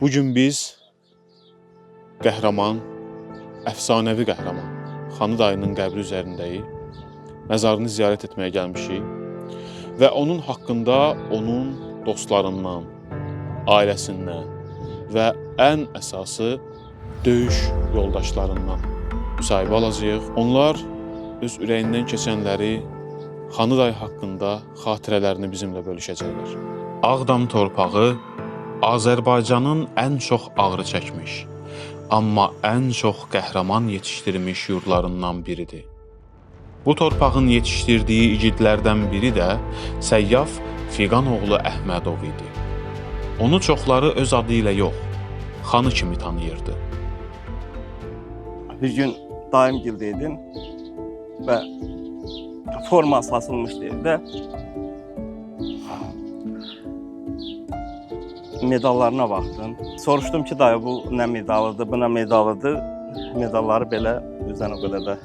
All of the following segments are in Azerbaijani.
Bu gün biz qəhrəman, əfsanəvi qəhrəman Xanı dayının qəbri üzərindəyik. Məzarını ziyarət etməyə gəlmişik və onun haqqında onun dostlarından, ailəsindən və ən əsası döyüş yoldaşlarından müsahibə alacağıq. Onlar öz ürəyindən keçənləri Xanı dayı haqqında xatirələrini bizimlə bölüşəcəklər. Ağdam torpağı Azərbaycanın ən çox ağrı çəkmiş, amma ən çox qəhrəman yetişdirmiş yurdlarından biridir. Bu torpağın yetişdirdiyi igidlərdən biri də Səyyaf Fiqanoğlu Əhmədov idi. Onu çoxları öz adı ilə yox, Xanı kimi tanıyırdı. Bir gün dayımgildəydim və forması asılmışdı evdə. Medallarına baxdım. Soruşdum ki, dayı bu nə medalıdır, bu nə medalıdır. Medalları belə üzdən o qədər də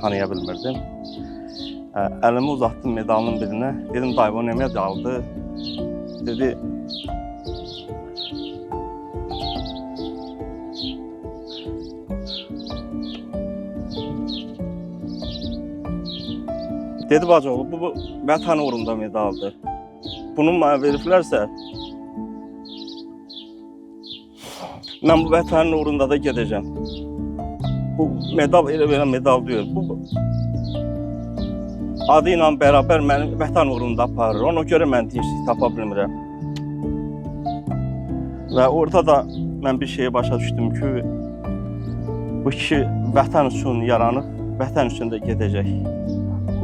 tanıya bilmirdim. Əlimi uzatdım medalının birinə. Dedim, dayı bu nə medalıdır? Dedi, Dedi bacıoğlu, bu vətən uğrunda medaldır. Bunu mənə veriblərsə, mən bu vətənin uğrunda da gedəcəm. Bu medal elə belə medal deyil. Bu adı ilə bərabər məni vətən uğrunda aparır. Ona görə mən dinçlik tapa bilmirəm. Və orada da mən bir şeyi başa düşdüm ki, bu kişi vətən üçün yaranıb, vətən üçün də gedəcək.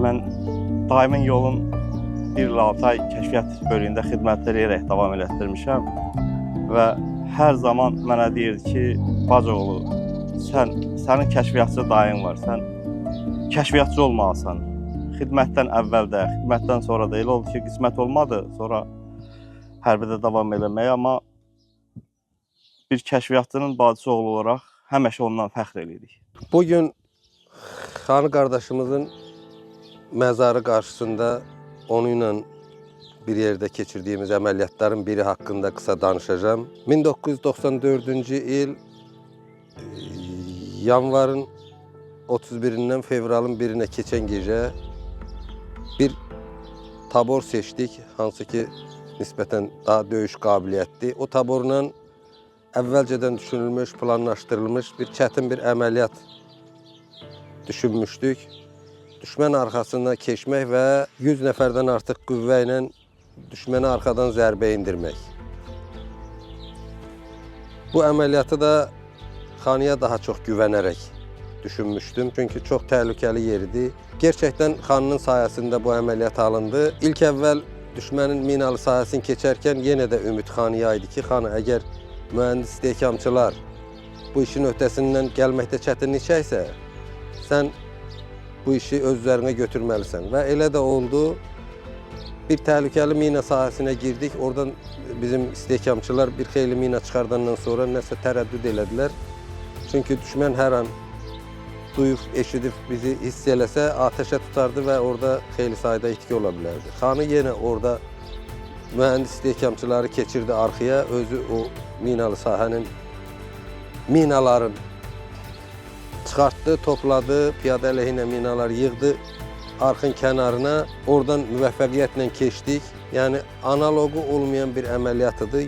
Mən dayımın yolun 1 il 6 ay kəşfiyyat bölüyündə xidmət eləyərək davam elətdirmişəm və hər zaman mənə deyirdi ki, bacıoğlu, sənin kəşfiyyatçı dayın var, sən kəşfiyyatçı olmalısan. Xidmətdən əvvəl də, xidmətdən sonra da elə oldu ki, qismət olmadı, sonra hərbidə davam eləməyə, amma bir kəşfiyyatçının bacısı oğlu olaraq həmişə ondan fəxr eləyirik. Bugün Xanı qardaşımızın məzarı qarşısında onunla bir yerdə keçirdiyimiz əməliyyatların biri haqqında qısa danışacağam. 1994-cü il yanvarın 31-dən fevralın 1-inə keçən gecə bir tabor seçdik, hansı ki nisbətən daha döyüş qabiliyyətli. O taborla əvvəlcədən düşünülmüş, planlaşdırılmış bir çətin bir əməliyyat düşünmüşdük. Düşmən arxasına keçmək və 100 nəfərdən artıq qüvvə ilə düşmənə arxadan zərbə endirmək. Bu əməliyyatı da Xanıya daha çox güvənərək düşünmüşdüm. Çünki çox təhlükəli yer idi. Gerçəkdən Xanının sayəsində bu əməliyyat alındı. İlk əvvəl düşmənin minalı sahəsini keçərkən yenə də ümid Xanıya idi ki, Xanı, əgər mühəndis istehkamçılar bu işin öhdəsindən gəlməkdə çətinlik çəksə, sən bu işi öz üzərinə götürməlisən. Və elə də oldu. Bir təhlükəli mina sahəsinə girdik. Oradan bizim istehkamçılar bir xeyli mina çıxardandan sonra nəsə tərəddüd elədilər. Çünki düşmən hər an duyub, eşidib bizi hiss eləsə atəşə tutardı və orada xeyli sayda itki ola bilərdi. Xanı yenə orada mühəndis istehkamçıları keçirdi arxaya. Özü o minalı sahənin minaların çıxartdı, topladı, piyada əleyhinə minalar yığdı arxın kənarına. Oradan müvəffəqiyyətlə keçdik. Yəni analoqu olmayan bir əməliyyatıdır.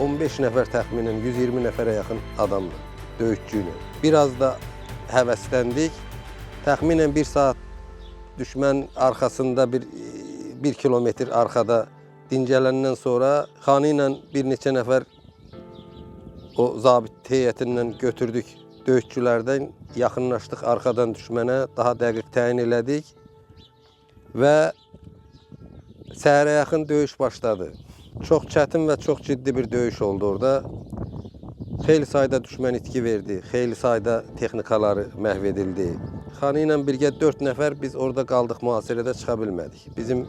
115 nəfər təxminən, 120 nəfərə yaxın adamla, döyüşçü ilə. Biraz da həvəsləndik. Təxminən bir saat düşmən arxasında bir kilometr arxada dincələndən sonra Xanı ilə bir neçə nəfər o zabit heyətindən götürdük döyüşçülərdən, yaxınlaşdıq arxadan düşmənə, daha dəqiq təyin elədik və səhərə yaxın döyüş başladı. Çox çətin və çox ciddi bir döyüş oldu orada. Xeyli sayda düşmən itki verdi, xeyli sayda texnikaları məhv edildi. Xanı ilə birgə 4 nəfər biz orada qaldıq, mühasirədə çıxa bilmədik. Bizim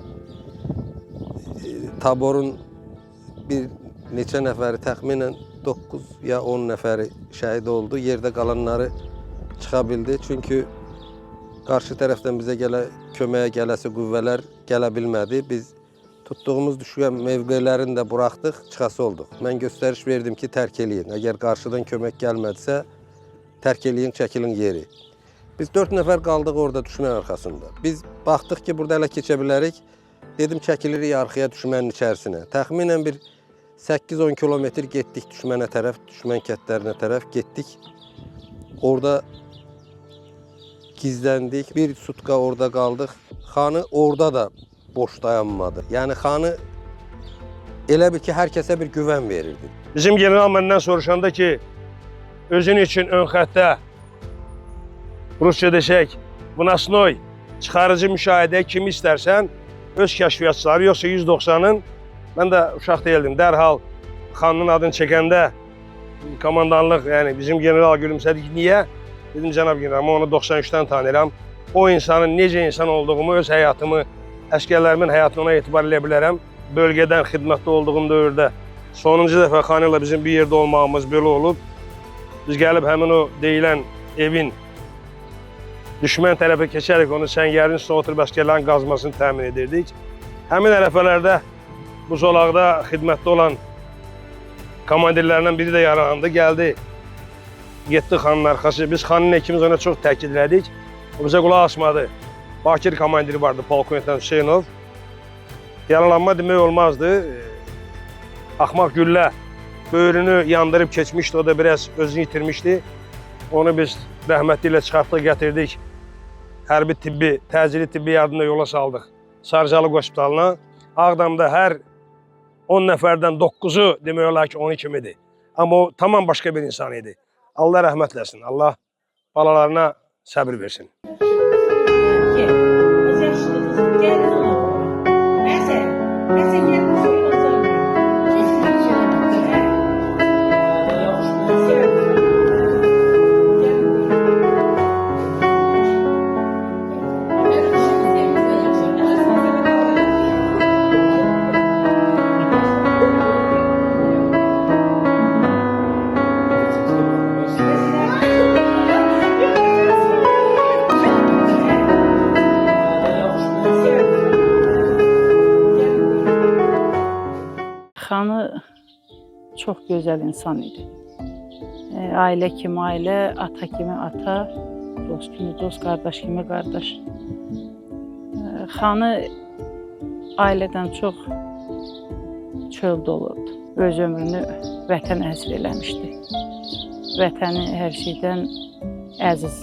taborun bir neçə nəfəri, təxminən 9 ya 10 nəfəri şəhid oldu. Yerdə qalanları çıxa bildi. Çünki qarşı tərəfdən bizə köməyə gələsi qüvvələr gələ bilmədi. Biz Tutduğumuz düşmən mövqelərini də buraxdıq, çıxası olduq. Mən göstəriş verdim ki, tərk eləyin. Əgər qarşıdan kömək gəlmədisə, tərk eləyin, çəkilin yeri. Biz 4 nəfər qaldıq orada düşmən arxasında. Biz baxdıq ki, burada ələ keçə bilərik. Dedim, çəkilirik arxaya düşmənin içərisinə. Təxminən bir 8-10 kilometr getdik düşmənə tərəf, düşmən kətlərinə tərəf getdik. Orada gizləndik. Bir sutka orada qaldıq. Xanı orada da boş dayanmadı. Yəni xanı elə bil ki, hər kəsə bir güvən verirdi. Bizim general məndən soruşanda ki, özün üçün ön xəttə, rusca desək, vınasnoy, çıxarıcı müşahidə kimi istərsən, öz kəşfiyyatçıları, yoxsa 190-ın, mən də uşaq deyildim, dərhal xanın adını çəkəndə komandanlıq, yəni bizim general gülümsədi ki, niyə? Dedim, cənab general, mən onu 93-dən tanıyıram. O insanın necə insan olduğumu, öz həyatımı, əsgərlərimin həyatını ona etibar eləyə bilərəm. Bölgədən xidmətdə olduğum dövrdə sonuncu dəfə xanı ilə bizim bir yerdə olmağımız belə olub. Biz gəlib həmin o deyilən evin düşmən tərəfə keçərək onu səngərin üstünə oturub əsgərlərin qazmasını təmin edirdik. Həmin ərəfələrdə bu zolaqda xidmətdə olan komandirlərdən biri də yaralandı, gəldi, getdi xanın arxası. Biz xanın ikimiz ona çox təkid elədik. O bizə qulaq asmadı. Bakir komandiri vardı, polkovnik Hüseynov. Yaralanma demək olmazdı. Axmaq güllə böyrünü yandırıb keçmişdi, o da biraz özünü itirmişdi. Onu biz rəhmətli ilə çıxartdıq, gətirdik. Hərbi tibbi, təcili tibbi yardımla yola saldıq Sarıcalı Hospitalına. Ağdamda hər 10 nəfərdən 9-u demək olar ki, 12 kimidir. Amma o tamam başqa bir insan idi. Allah rəhmət eləsin, Allah balalarına səbir versin. Xanı çox gözəl insan idi. Ailə kimi ailə, ata kimi ata, dost kimi dost, qardaş kimi qardaş. Xanı ailədən çox çöldə olurdu. Öz ömrünü vətənə həsr eləmişdi. Vətəni hər şeydən əziz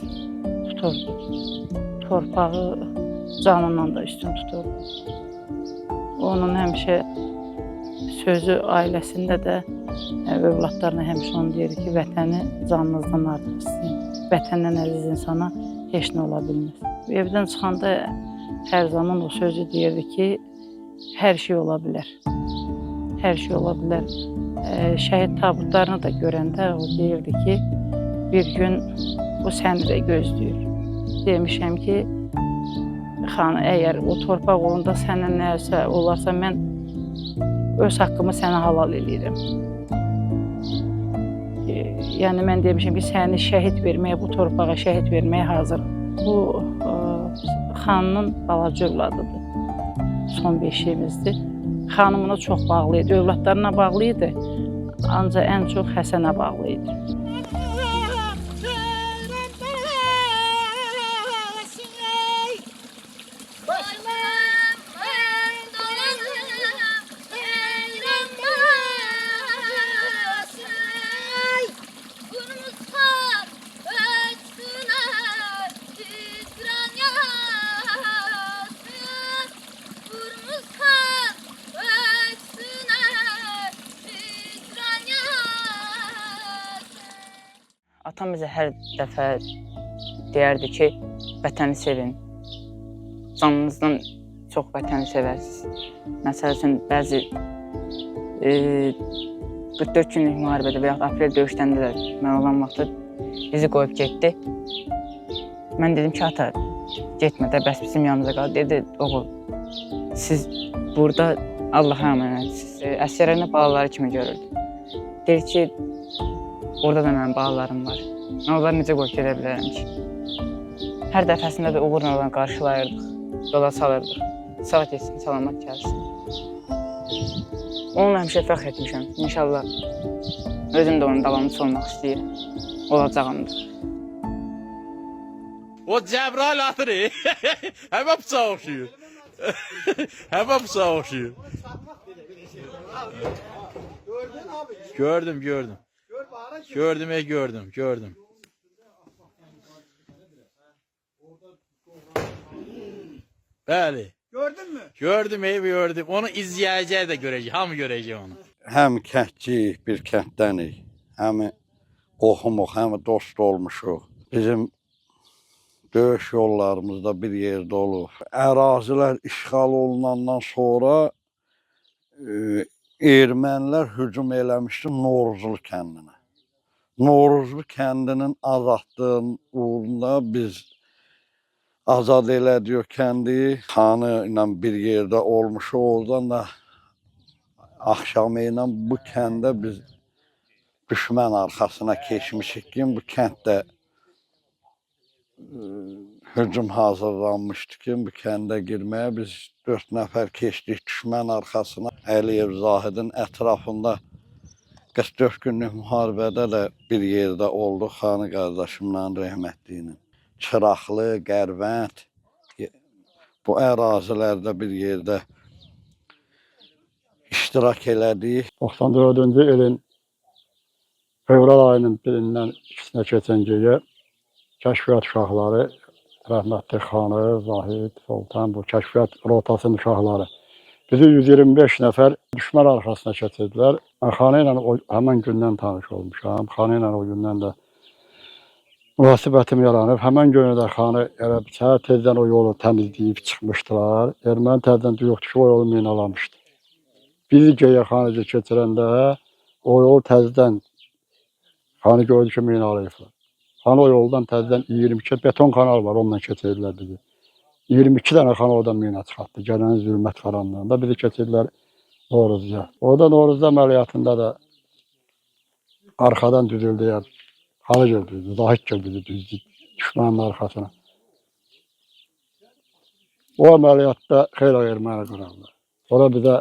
tuturdu. Torpağı canından da üstün tuturdu. Onun həmişə sözü ailəsində də övladlarına həmişə onu deyir ki, vətəni canınızdan artıq istəyin. Vətəndən əziz insana heç nə ola bilməz. Evdən çıxanda hər zaman o sözü deyirdi ki, hər şey ola bilər. Hər şey ola bilər. Şəhid tabutlarını da görəndə o deyirdi ki, bir gün bu səni də gözləyir. Demişəm ki, xan, əgər o torpaq uğrunda səndən nəsə olarsa, mən öz haqqımı sənə halal eləyirəm. Yəni mən demişəm ki, səni şəhid verməyə, bu torpağa şəhid verməyə hazıram. Bu xanın balaca övladıdır. Son beşiyimizdir. Xanım ona çox bağlı idi, övladlarına bağlı idi. Ancaq ən çox Həsənə bağlı idi. Atam bizə hər dəfə deyərdi ki, vətəni sevin. Canınızdan çox vətəni sevərsiniz. Məsəl üçün, bəzi 44 günlük müharibədə və yaxud aprel döyüşlərində də mən olan vaxtda bizi qoyub getdi. Mən dedim ki, ata, getmə də, bəs bizim yanımıza qal. Dedi, oğul, siz burada Allaha əmanətsiniz. Əsgərlərini balaları kimi görürdü. Deyir ki, orada da mənim balalarım var. Mən onları necə qoyub gedə bilərəm ki? Hər dəfəsində də uğurla qarşılayırdıq, yola salırdıq. Sağ getsin, salamat gəlsin. Onunla həmişə fəxr etmişəm. İnşallah özüm də onun davamçısı olmaq istəyirəm. Olacağam da. O Cəbrayıl atır. Həmə bıçağa oxşuyur. Həmə bıçağa oxşuyur. Gördüm, gördüm. Gördüm, gördüm, gördüm. Bəli. Gördün mü? Gördüm, gördüm. Onu izləyəcək də görəcək, hamı görəcək onu. Həm kəndçiyik, bir kənddənik, həm qohumuq, həm dost olmuşuq. Bizim döyüş yollarımızda bir yerdə olub. Ərazilər işğal olunandan sonra ermənilər hücum eləmişdi Novruzlu kəndinə. Novruzlu kəndinin azadlığının uğrunda biz azad elədik o kəndi. Xanı ilə bir yerdə olmuşuq. Oradan da axşamı ilə bu kəndə biz düşmən arxasına keçmişik ki, bu kənddə hücum hazırlanmışdı ki, bu kəndə girməyə biz 4 nəfər keçdik düşmən arxasına. Əliyev Zahidin ətrafında 44 günlük müharibədə də bir yerdə olduq Xanı qardaşımla, rəhmətli ilə. Çıraqlı, Qərvənd bu ərazilərdə bir yerdə iştirak elədik. 94-cü ilin fevral ayının birindən ikisinə keçən gecə kəşfiyyat uşaqları, rəhmətli Xanı, Zahid, Sultan, bu kəşfiyyat rotasının uşaqları bizi 125 nəfər düşmən arxasına keçirdilər. Mən Xanı ilə həmən gündən tanış olmuşam. Xanı ilə o gündən də münasibətim yaranıb. Həmən günü də Xanı elə səhər tezdən o yolu təmizləyib çıxmışdılar. Erməni təzədən duyuqdu ki, o yolu minalamışdı. Bizi göyə Xanıcı keçirəndə o yolu təzədən Xanı gördü ki, minalayıblar. Xanı o yoldan təzədən 22 beton kanal var, onunla keçirdilər bizi. 22 dənə xanı oradan mina çıxartdı. Gələn zülmət qaranlığında bizi keçirdilər Novruzya. Orada Novruzda əməliyyatında da arxadan düzüldü. Yəni. Xanı gördü, Zahid gördü, düzdü düşmənin arxasına. O əməliyyatda xeyli erməni qırıldı. Sonra bizə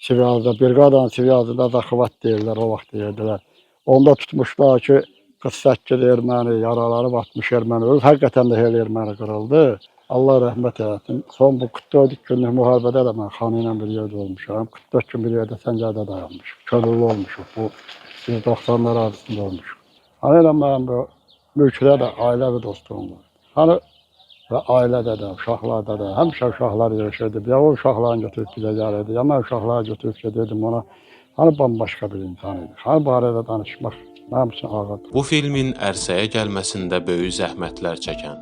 Siviyazda, briqadanın Siviyazında zaxıvat deyirlər, o vaxt deyirdilər. Onda tutmuşlar ki, 48 erməni yaralanıb, 60 erməni ölüb. Həqiqətən də elə erməni qırıldı. Allah rəhmət eləsin. Son bu 44 günlük müharibədə də mən Xanı ilə bir yerdə olmuşam. 44 gün bir yerdə səngərdə dayanmışıq. Könüllü olmuşuq. Bu 190-lar arasında olmuşuq. Xanı ilə mənim bu mülkdə də ailəvi dostluğum var. Xanı və ailədə də, uşaqlarda da həmişə uşaqlar yığışırdı. Ya o uşaqlarını götürüb bizə gəlirdi, ya mən uşaqları götürüb gedirdim ona. Xanı bambaşqa bir insan idi. Xanı barədə danışmaq mənim üçün ağırdır. Bu filmin ərsəyə gəlməsində böyük zəhmətlər çəkən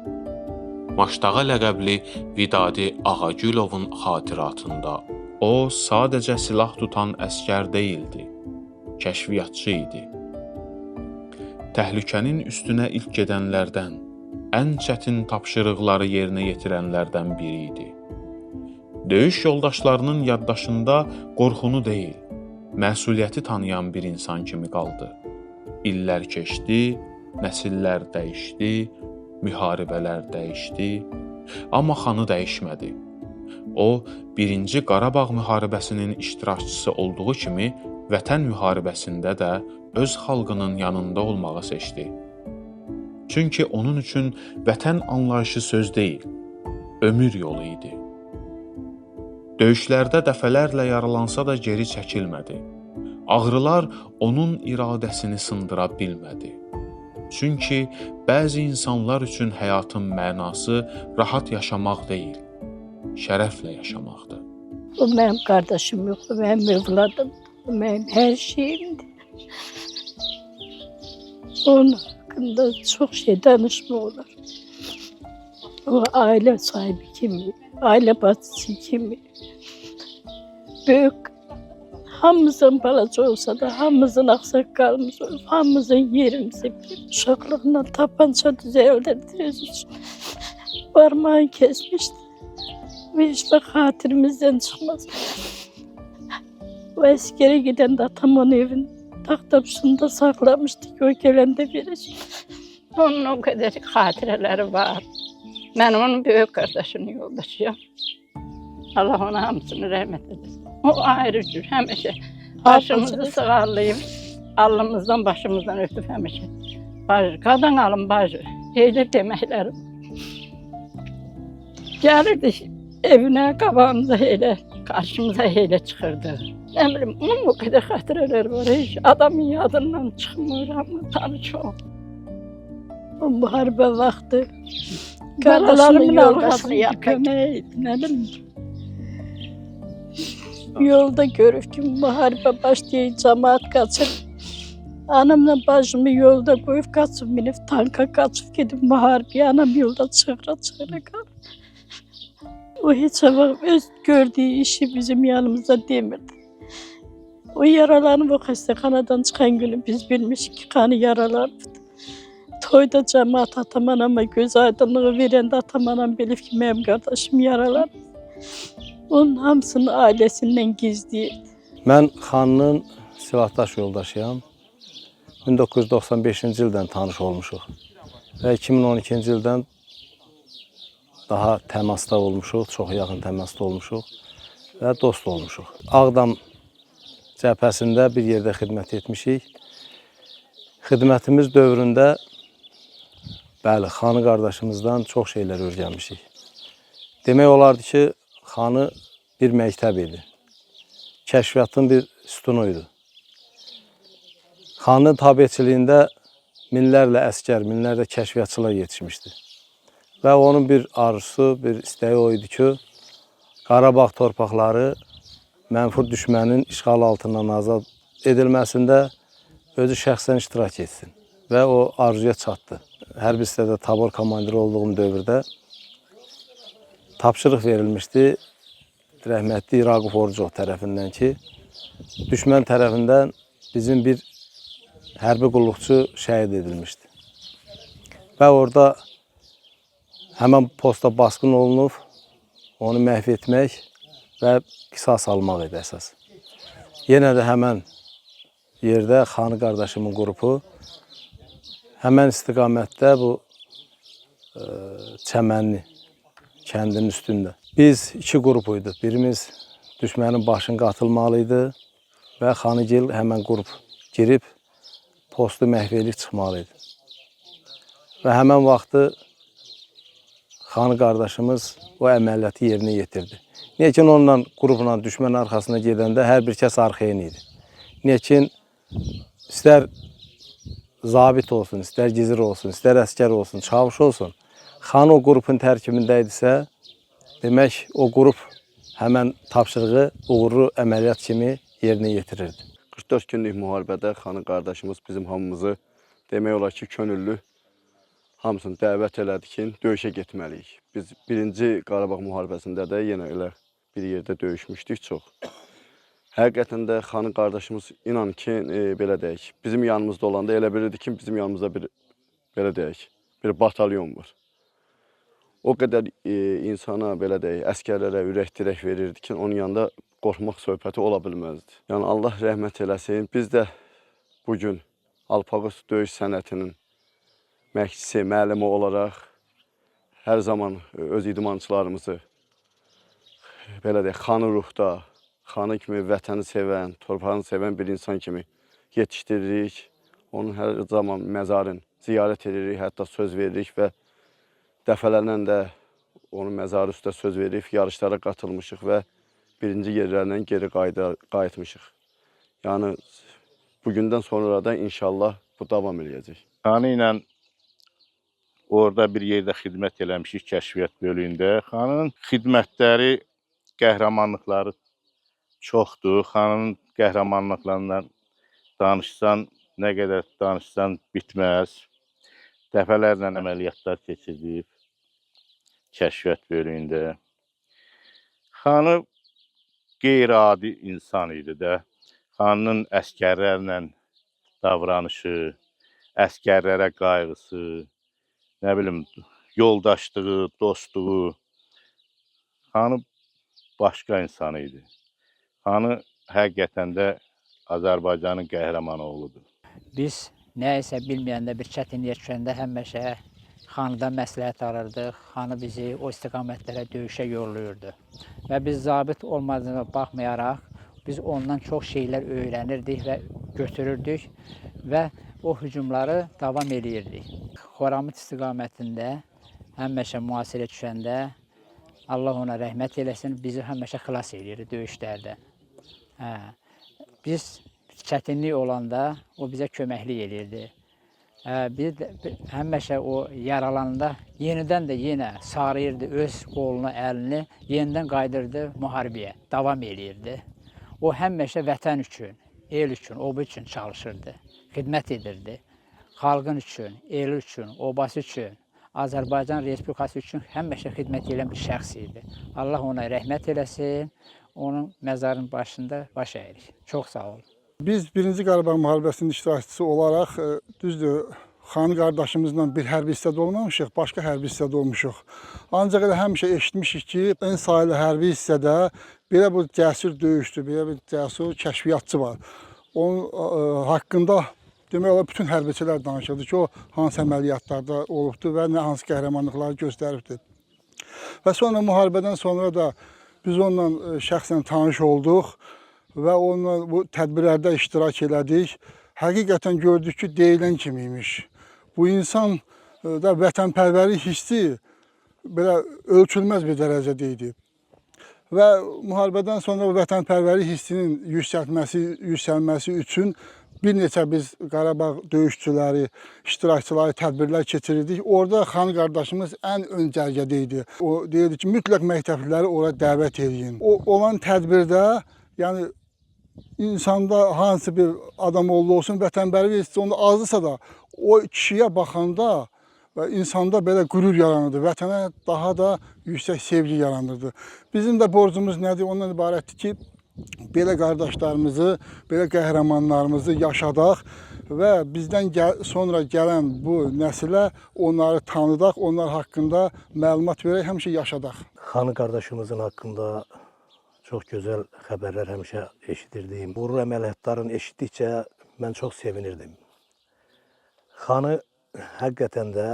Maştağa ləqəbli Vidadi Ağagülovun xatiratında o sadəcə silah tutan əsgər deyildi, kəşfiyyatçı idi. Təhlükənin üstünə ilk gedənlərdən, ən çətin tapşırıqları yerinə yetirənlərdən biri idi. Döyüş yoldaşlarının yaddaşında qorxunu deyil, məsuliyyəti tanıyan bir insan kimi qaldı. İllər keçdi, nəsillər dəyişdi, müharibələr dəyişdi, amma Xanı dəyişmədi. O, Birinci Qarabağ müharibəsinin iştirakçısı olduğu kimi Vətən müharibəsində də öz xalqının yanında olmağı seçdi. Çünki onun üçün vətən anlayışı söz deyil, ömür yolu idi. Döyüşlərdə dəfələrlə yaralansa da geri çəkilmədi. Ağrılar onun iradəsini sındıra bilmədi. Çünki bəzi insanlar üçün həyatın mənası rahat yaşamaq deyil, şərəflə yaşamaqdır. O mənim qardaşım yox, o mənim övladım, o mənim hər şeyimdir. Onun haqqında çox şey danışmaq olar. O ailə sahibi kimi, ailə bacısı kimi, böyük, hamımızdan balaca olsa da hamımızın ağsaqqalımız olub, hamımızın yerimizi bilir. Uşaqlığından tapança düzəldirdi özü üçün. Parmağını kesmişdi. Ve heç vaxt xatirimizdən çıxmaz. O əskərə gedəndə atam onu evin taxtapşında saxlamışdı ki, o gələndə verəcək. Onun o qədər xatirələri var. Mən onun böyük qardaşının yoldaşıyam. Allah ona hamısını rəhmət etsin. O ayrı cür həmişə başımızı sığallayıb, alnımızdan, başımızdan öpüb həmişə. Bacı, qadan alın bacı, elə deməkləri. Gəlirdi evinə, qabağımıza elə, qarşımıza elə çıxırdı. Nə bilim, onun bu qədər xatirələri var, heç adamın yadından çıxmır, amma tabii çox. O müharibə vaxtı Balalarımın qardaşımın arxasında yoldaşını yanına kömək idi, nə bilim. Yolda görüb ki, müharibə başlayır, camaat qaçır. Anamla bacımı yolda qoyub qaçıb minib tanka qaçıb gedib müharibəyə. Anam yolda çığıra-çığıra qalır. O heç vaxt öz gördüyü işi bizim yanımıza demirdi. O yaralanıb o xəstəxanadan çıxan günü biz bilmişik ki, qanı yaralanıbdı. Toyda camaat atam anama göz aydınlığı verəndə atam anam bilib ki, mənim qardaşım yaralanıb. Onun hamısını ailəsindən gizləyirdi. Mən xanın silahdaş yoldaşıyam. 1995-ci ildən tanış olmuşuq və 2012-ci ildən daha təmasda olmuşuq, çox yaxın təmasda olmuşuq və dost olmuşuq. Ağdam cəbhəsində bir yerdə xidmət etmişik. Xidmətimiz dövründə bəli, xanı qardaşımızdan çox şeylər öyrənmişik. Demək olardı ki, xanı bir məktəb idi. Kəşfiyyatın bir sütunu idi. Xanın tabeçiliyində minlərlə əskər, minlərlə kəşfiyyatçılar yetişmişdi. Və onun bir arzusu, bir istəyi o idi ki, Qarabağ torpaqları mənfur düşmənin işğalı altından azad edilməsində özü şəxsən iştirak etsin. Və o arzuya çatdı. Hərbi hissədə tabor komandiri olduğum dövrdə tapşırıq verilmişdi rəhmətli Raquf Orucov tərəfindən ki, düşmən tərəfindən bizim bir hərbi qulluqçu şəhid edilmişdi. Və orada həmən posta basqın olunub, onu məhv etmək və qisas almaq idi əsas. Yenə də həmən yerdə xanı qardaşımın qrupu həmən istiqamətdə bu Çəmənli kəndinin üstündə. Biz iki qrup idik. Birimiz düşmənin başını qatılmalı idi və Xanıgil həmən qrup girib postu məhv edib çıxmalı idi. Və həmən vaxtı Xanı qardaşımız o əməliyyatı yerinə yetirdi. Niyə ki, onunla qrupla düşmən arxasına gedəndə hər bir kəs arxaya idi. Niyə ki, istər zabit olsun, istər gizir olsun, istər əskər olsun, çavuş olsun, xan o qrupun tərkibində idisə, demək o qrup həmən tapşırığı uğurlu əməliyyat kimi yerinə yetirirdi. 44 günlük müharibədə xanı qardaşımız bizim hamımızı demək olar ki, könüllü hamısını dəvət elədi ki, döyüşə getməliyik. Biz birinci Qarabağ müharibəsində də yenə elə bir yerdə döyüşmüşdük çox. Həqiqətən də xanı qardaşımız inan ki, belə deyək, bizim yanımızda olanda elə bilirdi ki, bizim yanımızda bir belə deyək, bir batalyon var. O qədər insana belə deyək, əskərlərə ürək dirək verirdi ki, onun yanında qorxmaq söhbəti ola bilməzdi. Yəni Allah rəhmət eləsin. Biz də bu gün Alpağıt döyüş sənətinin məşqçisi, müəllimi olaraq hər zaman öz idmançılarımızı belə deyək, xanı ruhda, xanı kimi vətəni sevən, torpağını sevən bir insan kimi yetişdiririk. Onun hər zaman məzarını ziyarət edirik, hətta söz veririk və dəfələrlə də onun məzarı üstə söz veririk, yarışlara qatılmışıq və birinci yerlərlə geri qayıtmışıq. Yəni bugündən sonra da inşallah bu davam eləyəcək. Xanı ilə orada bir yerdə xidmət eləmişik kəşfiyyat bölüyündə. Xanın xidmətləri, qəhrəmanlıqları çoxdur. Xanın qəhrəmanlıqlarından danışsan, nə qədər danışsan bitməz. Dəfələrlə əməliyyatlar keçirdib kəşfiyyat bölüyündə. Xanı qeyri-adi insan idi də. Xanın əskərlərlə davranışı, əskərlərə qayğısı, nə bilim, yoldaşlığı, dostluğu. Xanı başqa insan idi. Xanı həqiqətən də Azərbaycanın qəhrəman oğludur. Biz nə isə bilməyəndə, bir çətinliyə düşəndə həmişə xanıdan məsləhət alırdıq. Xanı bizi o istiqamətlərə döyüşə yollayırdı. Və biz zabit olmadığına baxmayaraq, Biz ondan çox şeylər öyrənirdik və götürürdük və o hücumları davam eləyirdik. Xoramut istiqamətində həmişə mühasirə düşəndə Allah ona rəhmət eləsin, bizi həmişə xilas eləyirdi döyüşlərdən. Hə. Biz çətinlik olanda o bizə köməklik eləyirdi. Bir də, həmişə o yaralananda yenidən də yenə sarıyırdı öz qolunu, əlini, yenidən qayıdırdı müharibəyə, davam eləyirdi. O həmişə vətən üçün, el üçün, oba üçün çalışırdı, xidmət edirdi. Xalqın üçün, eli üçün, obası üçün, Azərbaycan Respublikası üçün həmişə xidmət edən bir şəxs idi. Allah ona rəhmət eləsin, onun məzarının başında baş əyirik. Çox sağ olun. Biz Birinci Qarabağ müharibəsinin iştirakçısı olaraq, düzdür, Xanı qardaşımızla bir hərbi hissədə olmamışıq, başqa hərbi hissədə olmuşuq. Ancaq elə həmişə eşitmişik ki, en sayılı hərbi hissədə belə bir cəsur döyüşçü, belə bir cəsur kəşfiyyatçı var. Onun haqqında demək olar bütün hərbiçilər danışırdı ki, o hansı əməliyyatlarda olubdur və nə hansı qəhrəmanlıqları göstəribdir. Və sonra müharibədən sonra da biz onunla şəxsən tanış olduq və onunla bu tədbirlərdə iştirak elədik. Həqiqətən gördük ki, deyilən kimiymiş. Bu insan da vətənpərvərlik hissi belə ölçülməz bir dərəcədə idi. Və müharibədən sonra bu vətənpərvərlik hissinin yüksəlməsi üçün bir neçə biz Qarabağ döyüşçüləri, iştirakçıları tədbirlər keçirirdik. Orada Xan qardaşımız ən ön cərgədə idi. O deyirdi ki, mütləq məktəbliləri ora dəvət eləyin. O olan tədbirdə, yəni insanda hansı bir adam oldu olsun, vətənpərvərlik hissi onda azdısa da o kişiyə baxanda və insanda belə qürur yaranırdı, vətənə daha da yüksək sevgi yaranırdı. Bizim də borcumuz nədir? Ondan ibarətdir ki, belə qardaşlarımızı, belə qəhrəmanlarımızı yaşadaq və bizdən sonra gələn bu nəsilə onları tanıdaq, onlar haqqında məlumat verək, həmişə yaşadaq. Xanı qardaşımızın haqqında çox gözəl xəbərlər həmişə eşidirdim. Uğurlu əməliyyatların eşitdikcə mən çox sevinirdim. Xanı həqiqətən də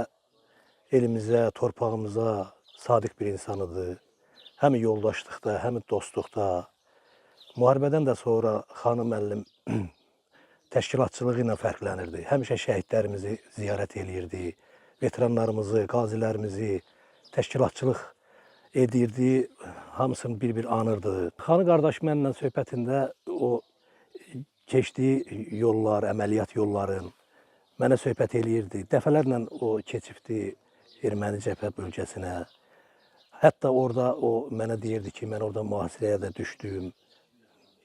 elimizə, torpağımıza sadiq bir insanıdır. Həm yoldaşlıqda, həm dostluqda. Müharibədən də sonra Xanı müəllim təşkilatçılığı ilə fərqlənirdi. Həmişə şəhidlərimizi ziyarət eləyirdi, veteranlarımızı, qazilərimizi təşkilatçılıq edirdi, hamısını bir-bir anırdı. Xanı qardaş mənimlə söhbətində o keçdiyi yollar, əməliyyat yolların mənə söhbət eləyirdi. Dəfələrlə o keçibdi erməni cəbhə bölgəsinə. Hətta orada o mənə deyirdi ki, mən orada mühasirəyə də düşdüm.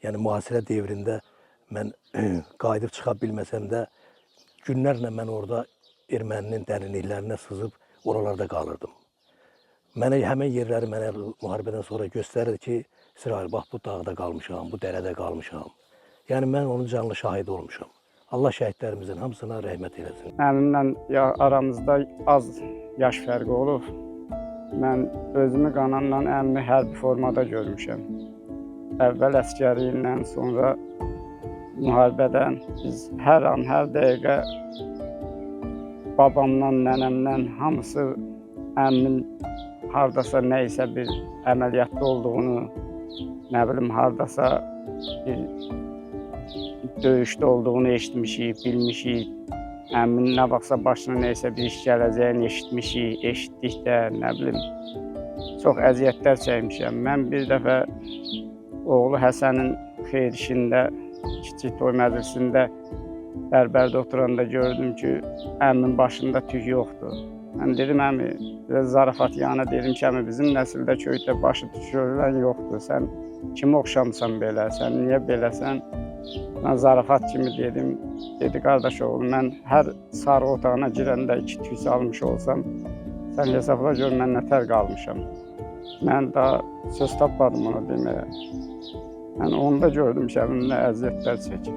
Yəni mühasirə devrində mən qayıdıb çıxa bilməsəm də günlərlə mən orada erməninin dərinliklərinə sızıb oralarda qalırdım. Mənə həmin yerləri mənə müharibədən sonra göstərirdi ki, İsrail, bax bu dağda qalmışam, bu dərədə qalmışam. Yəni mən onun canlı şahidi olmuşam. Allah şəhidlərimizin hamısına rəhmət eləsin. Əmimlə aramızda az yaş fərqi olub. Mən özümü qananla əmimi hərbi formada görmüşəm. Əvvəl əskərliyindən, sonra müharibədən biz hər an, hər dəqiqə babamdan, nənəmdən hamısı əmmin hardasa nə isə bir əməliyyatda olduğunu, nə bilim hardasa bir döyüşdə olduğunu eşitmişik, bilmişik. Əmmin nə vaxtsa başına nə isə bir iş gələcəyini eşitmişik, eşitdik də, nə bilim, çox əziyyətlər çəkmişəm. Mən bir dəfə oğlu Həsənin xeyir işində, kiçik toy məclisində bərbərdə oturanda gördüm ki, əmmin başında tük yoxdur. Mən dedim, əmi, biraz zarafat yana dedim ki, əmi, bizim nəsildə köydə başı tükörülən yoxdur. Sən kimə oxşamısan belə, sən niyə beləsən? Mən zarafat kimi dedim, dedi, qardaş oğlum, mən hər sarı otağına girəndə 2 tük salmış olsam, sən hesabla gör, mən nətər qalmışam. Mən daha söz tapmadım ona deməyə. Mən onda gördüm ki, əmim nə əziyyətlər çəkib.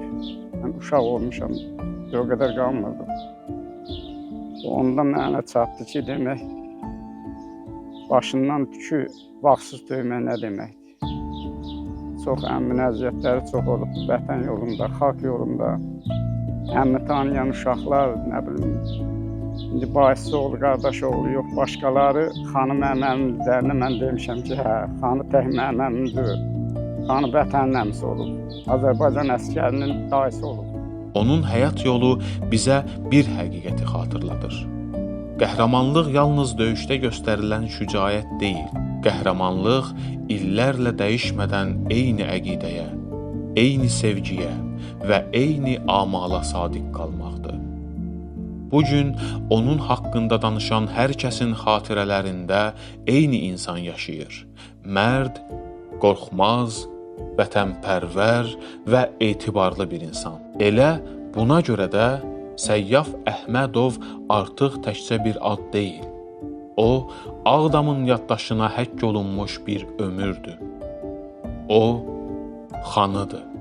Mən uşaq olmuşam, o qədər qalmırdım. Onda mənə çatdı ki, demək, başından tükü vaxtsız döymək nə deməkdir. Çox əmmin əziyyətləri çox olub vətən yolunda, xalq yolunda. Əmmi tanıyan uşaqlar, nə bilim, indi bayısı oğlu, qardaş oğlu yox, başqaları Xanı mənim əmimdir deyəndə mən demişəm ki, hə, Xanı tək mənim əmimdir. Xanı vətənin əmisi olub. Azərbaycan əskərinin dayısı olub. Onun həyat yolu bizə bir həqiqəti xatırladır. Qəhrəmanlıq yalnız döyüşdə göstərilən şücaət deyil. Qəhrəmanlıq illərlə dəyişmədən eyni əqidəyə, eyni sevgiyə və eyni amala sadiq qalmaqdır. Bu gün onun haqqında danışan hər kəsin xatirələrində eyni insan yaşayır. Mərd, qorxmaz, vətənpərvər və etibarlı bir insan. Elə buna görə də Səyyaf Əhmədov artıq təkcə bir ad deyil. O, Ağdamın yaddaşına həkk olunmuş bir ömürdür. O, xanıdır.